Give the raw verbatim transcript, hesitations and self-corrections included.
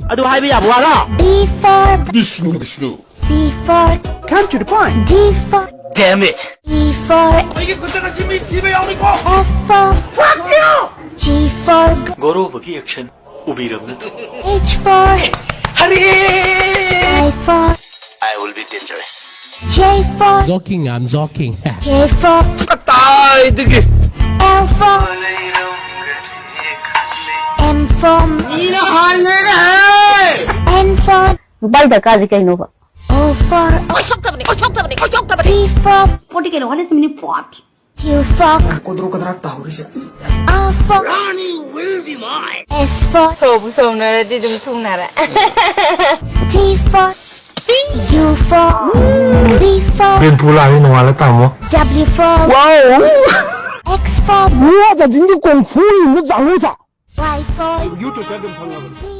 ꯑꯗꯨ ꯍꯥꯏꯕ ꯌꯥꯕ ꯋꯥꯔꯣ? B for Bishnu, Bishnu. C for Come to the point. D for Damn it. E for ꯑꯩꯒꯤ ꯈꯨꯠꯇ ꯉꯁꯤ ꯃꯤ ꯁꯤꯕ ꯌꯥꯎꯔꯤꯀꯣ꯫ F for Fuck you! G for ꯒꯣꯔꯣꯕꯒꯤ ꯑꯦꯛꯁꯟ ꯎꯕꯤꯔꯕ ꯅꯠꯇ꯭ꯔꯣ? H for Harry! I for I will be dangerous. J for Joking, I'm joking. K for ꯀꯗꯥꯏꯗꯒꯤ? L for M for ꯃꯤꯅ ꯍꯥꯟꯅꯔꯦ! N for ꯅꯨꯄꯥꯒꯤ ꯗꯔꯀꯥꯔꯁꯦ ꯀꯩꯅꯣꯕ? O for ꯑꯣꯏꯊꯣꯛꯇꯕꯅꯤ, ꯑꯣꯏꯊꯣꯛꯇꯕꯅꯤ, ꯑꯣꯏꯊꯣꯛꯇꯕꯅꯤ꯫ P for ꯄꯣꯠꯇꯤ ꯀꯩꯅꯣ? What is the meaning of pot? Q for ꯀꯣꯗ꯭ꯔꯣ ꯀꯗ꯭ꯔꯥꯛ ꯇꯥꯍꯧꯔꯤꯁꯦ꯫ R for Ronnie will be mine. S for ꯁꯧꯕꯨ ꯁꯧꯅꯔꯗꯤ ꯑꯗꯨꯝ ꯊꯨꯡꯅꯔꯦ꯫ T for U for V for ꯕꯦꯟꯄꯨ ꯂꯥꯛꯑꯗꯤ ꯅꯣꯡꯉꯥꯜꯂ ꯇꯥꯃꯣ꯫ W for X for ꯃꯤꯑꯣꯏꯕꯁꯤꯡꯒꯤ ꯀꯣꯡꯐꯨ ꯏꯟꯕ ꯖꯥꯡꯒꯨꯁꯥ꯫ Y for ꯌꯨꯇ꯭ꯌꯨꯕꯇ ꯑꯗꯨꯝ ꯐꯪꯉꯕꯅꯤ꯫